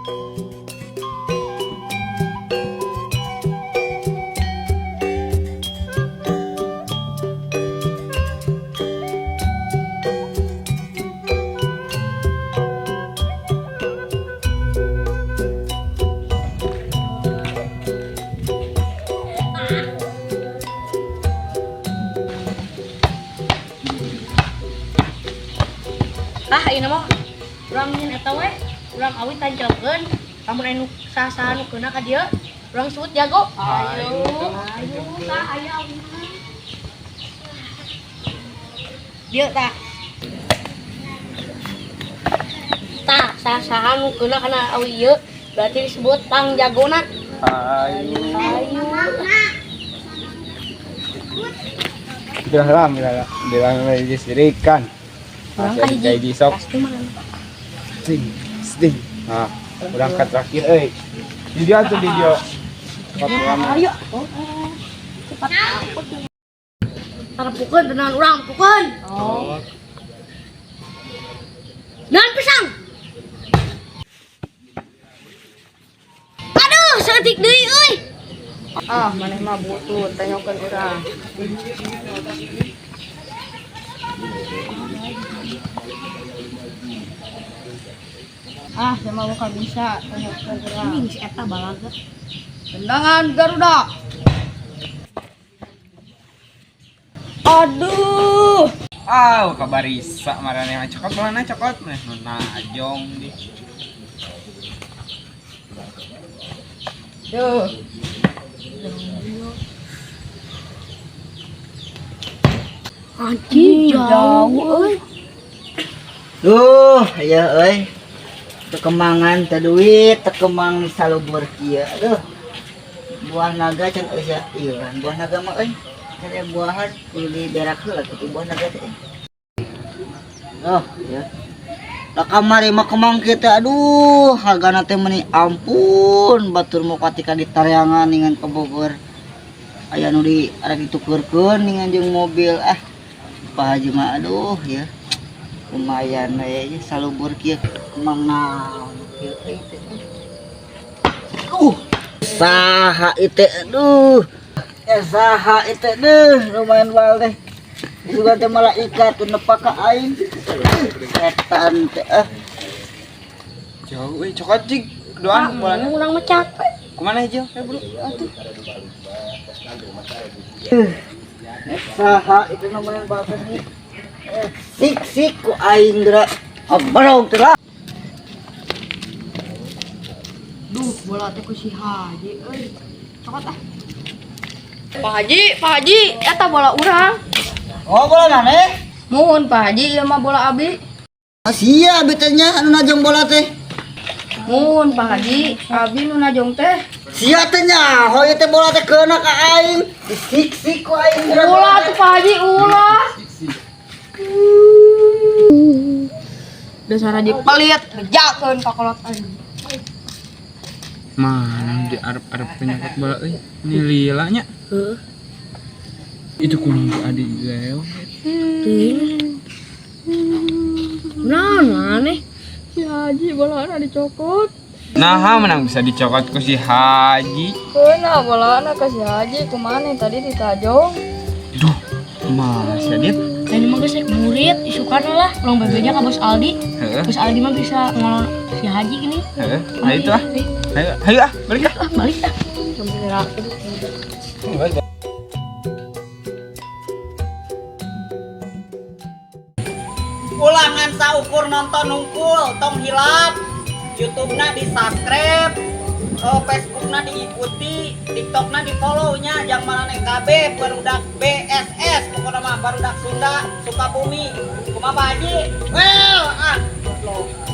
Ah, ini mah urang nyin eta we. Urang awi tancapkeun. Lamun anu saha-saha nu keuna ka dieu, urang sebut jago. Ayo. Ayo, tah aya awi mah. Dieu tah. Tah, saha-saha nu keuna kana awi ieu berarti disebut pang jagona. Ayo. Ayo. Bilang bilang bilang lagi sirikan. Urang Masih ka ada hiji. di sok. Pasti mah. Sing, sing. Nah, urang ka terakhir euy. Di dia tuh di dia. Cepat lama. Ayo. Cepat. Tarpukeun tenangan urang, pukeun. Oh. Dan pisang. Aduh, saeutik deui euy. Ah, maneh mah butut, tanyakeun urang. Ah, saya mah bukan bisa, tanyakeun urang. Anjing si eta balaga. Tendangan Garuda. Aduh. Ah, kabarisa marane mah cokot mana cokot mah nu najong di. Duh. Anjing jauh euy. Duh, ya euy. Tekemangan teu duit, tekemang salubur kieu. Aduh. Buah naga can euy ieu kan. Buah naga mah euy. Can aya buahan kudu diberak heula kitu buah naga teh. Oh, ya. Lah kamari mah kemang kieu teh aduh, hargana teh meuni ampun, batur mau katika ditareangan ningan ke Bogor. Aya nu di arek ditukeurkeun ningan jeung mobil ah. Pak Haji mah aduh ya. Lumayan we salubur kieu kemang naon kieu euy teh. Saha itu aduh. Eh saha itu deh lumayan bal teh. Juga teh malaikat teu nepak ka aing. Setan teh ah. Jauh euy cokot cik. Doan bolana. Urang mah capek. Kumaha hijau? Eh, bro. Atuh. Saha itu lumayan bal teh. Sik sik ku aing geura. Abarong teh lah. Duh, bola teh ku si Haji euy. Cokot ah. Pak Haji, eta bola urang. Oh bola maneh? Muhun Pak Haji, ieu mah bola abi. Sia abi teh nya anu najong bola teh. Muhun Pak Haji, abi nu najong teh. Sia teh nya, hoy teh bola teh keuna ka aing. Disik-sik ku aing geura. Ulah tuh Pak Haji, ulah. Dasar Haji pelit, bejakeun ka kolot aing. Mana di arep-arep penyokot bola euy. Ini lila nya. Heeh. Itu kuning ku adik leo. Teuing. Naon maneh? Si Haji bolana dicokot. Nah, menang bisa dicokot ku si Haji. Keuna bolana ka si Haji kumaha tadi ditajong. Duh, masa dia? Ini mah geus rek burit isukan lah urang bebeja ka Bos Aldi. Heeh. Bos Aldi mah bisa ngolong si Haji gini. Heeh. Ayo itu ah. Ayo, ayo ah, balik ah. Ah, balik ah. Ulangan saukur nonton nungkul tong hilap YouTube-na di subscribe, Facebook-na diikuti, TikTok-na di follow nya jang maraneh KB barudak BSS pokokna mah barudak Sunda Sukabumi kumaha Pak Haji well ah goblok.